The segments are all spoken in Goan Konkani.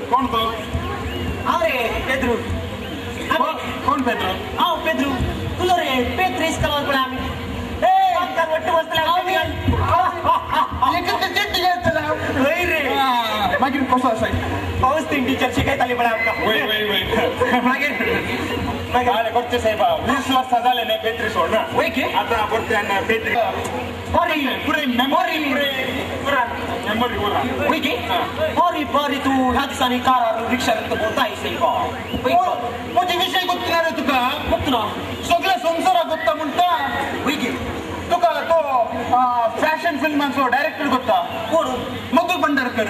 कोण तो? हांव रे पेद्रू. कोण पेद्रू? हांव पेद्रू. तुजो रे पेत्रीस कलर पळय आमी. वट्ट बसतले हय रे. मागीर कसो आसा? पावस तीन टिचर शिकयताली पळय आमकां. वय वय वय. मागीर मागीर करचे साहेबा 20 वर्सां जाले न्ही पेत्री सोडना. वय की आतां परत्यान पेत्री बरी पुरे मेमोरी पुरे पुरा मेमोरी उरा. वय की बरी बरी. तूं ह्या दिसांनी कारार रिक्षार भोंवताय सायबा. म्हजे विशय गोत्तना रे तुका? गोत्तना. सगळे संवसाराक गोत्ता म्हणटा. वय की तुका तो फॅशन फिल्मांचो डायरेक्टर गोत्ता? कोण? मधुर भंडारकर.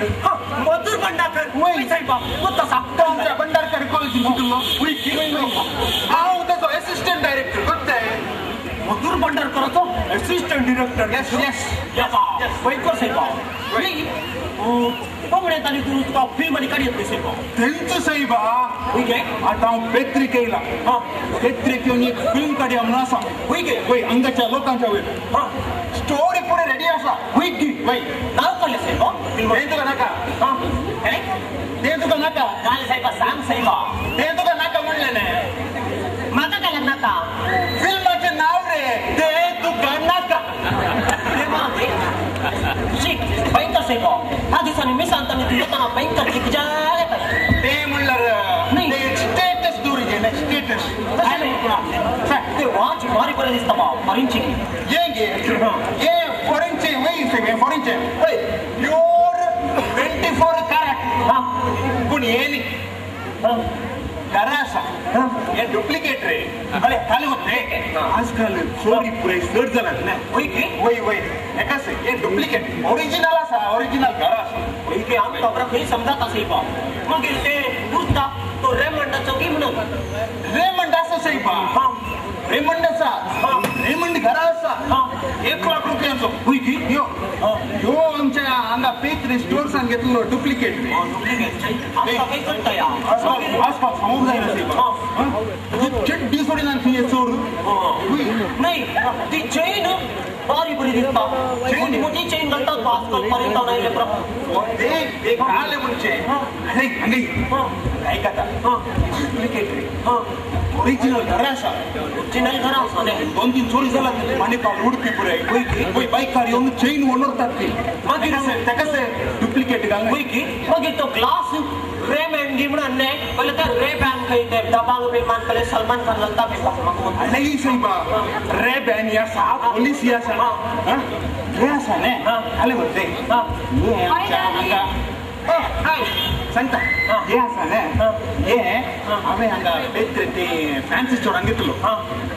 मधुर भंडारकर? वय सायबा गोत्ता सा. तो आमच्या भंडारकर कॉलेजीन शिकलो. हांव ताचो एसिस्टंट डायरेक्टर. गोत्ताय? मधुर भंडारकराचो असिस्टंट डिरेक्टर? Yes yes. भयंकर सायबा. कोंकणीत आनी तूं तुका फिल्म आनी काडयत न्ही सायबा. तेंच सायबा. आतां हांव पेत्रीक येयला. पेत्रीक येवन एक फिल्म काडया म्हणून आसा. वय गे. वय हांगाच्या लोकांच्या वयर स्टोरी पुरे रेडी आसा. वय की वय नांव काडलें सायबा? तें तुका नाका. तें तुका नाका. काल सायबा सांग सायबा. तें तुका नाका म्हणलें न्ही. म्हाका काय नाका? फिल्माचें नांव रे तें तुका नाका. शीक भयंकर सायबा. ह्या दिसांनी मिसांत आनी तूं येतना भयंकर जिगजाग येता. तें म्हणल्यार न्ही स्टेटस दवरिचें न्ही स्टेटस. तशें ते वॉच भारी बरें दिसता बा फॉरेनची. हें गे हें फॉरेनचें. वय सायब हें फॉरेनचें. वय प्योर 24 कॅरेट. पूण हें न्ही घरा आसा. हें डुप्लिकेट रे. अरे खाली होत रे. आजकाल चोरी पुराय चड जालात न्ही. वय की? वय वय एकाच हें डुप्लिकेट. ओरिजिनल आसा. ओरिजिनल घरा आसा. वय की आमकां खबर खंय समजाता सायबा. मागीर ते उरता तो रेमंडाचो की म्हणून. रेमंड आसा सायबा. रेमंड आसा. रेमंड घरा आसा. 1 लाख रुपयांचो. वय की? यो यो आमच्या हांगा पेत्री स्टोर्सान घेतलो डुप्लिकेट रे. आमकां खंय कळटा या. आजकाल सांगूंक जायना सायबा. चड्डी सोडिना खंय चोर. न्ही ती चेन बारी बरी दिसता. मोठी मोठी चेन घालतात आजकाल पर्यंत आयले ते घाले म्हणचे. अरे हांगा आयकता डुप्लिकेट रे. ओरिजिनल घरा आसा. ओरिजिनल घरा आसा न्ही. 2-3 चोरी जाला माणिपाल उडपी पुराय. वय बायकार येवन चेन ओनरतात ती. मागीर ताकाच डुप्लिकेट घालून. वय की मागीर तो ग्लास रेमँड गी म्हणून न्ही पयलें ते रे बॅन खंय ते दबांग फिल्मान पयलें सलमान खान घालता बी म्हाका. नाही सायबा रे बॅन आसा. पोलीस आसा. रे आसा न्ही. आले म्हणते हांगा सांगता हे आसा न्ही हे हांवें हांगा पेत्रे ते फॅन्सी स्टोरान घेतलो.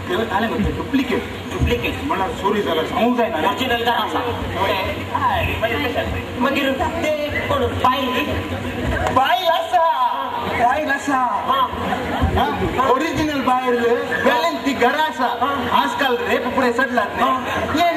ते आले म्हणते डुप्लिकेट. डुप्लिकेट म्हणल्यार चोरी जाला सांगूंक जायना. ओरिजिनल घरा आसा. मागीर ते कोण बायल न्ही? बायल आसा. बायल आसा. ओरिजिनल बायल वेलेन ती घरा आसा. आजकाल रेप पुरे चडलात न्ही.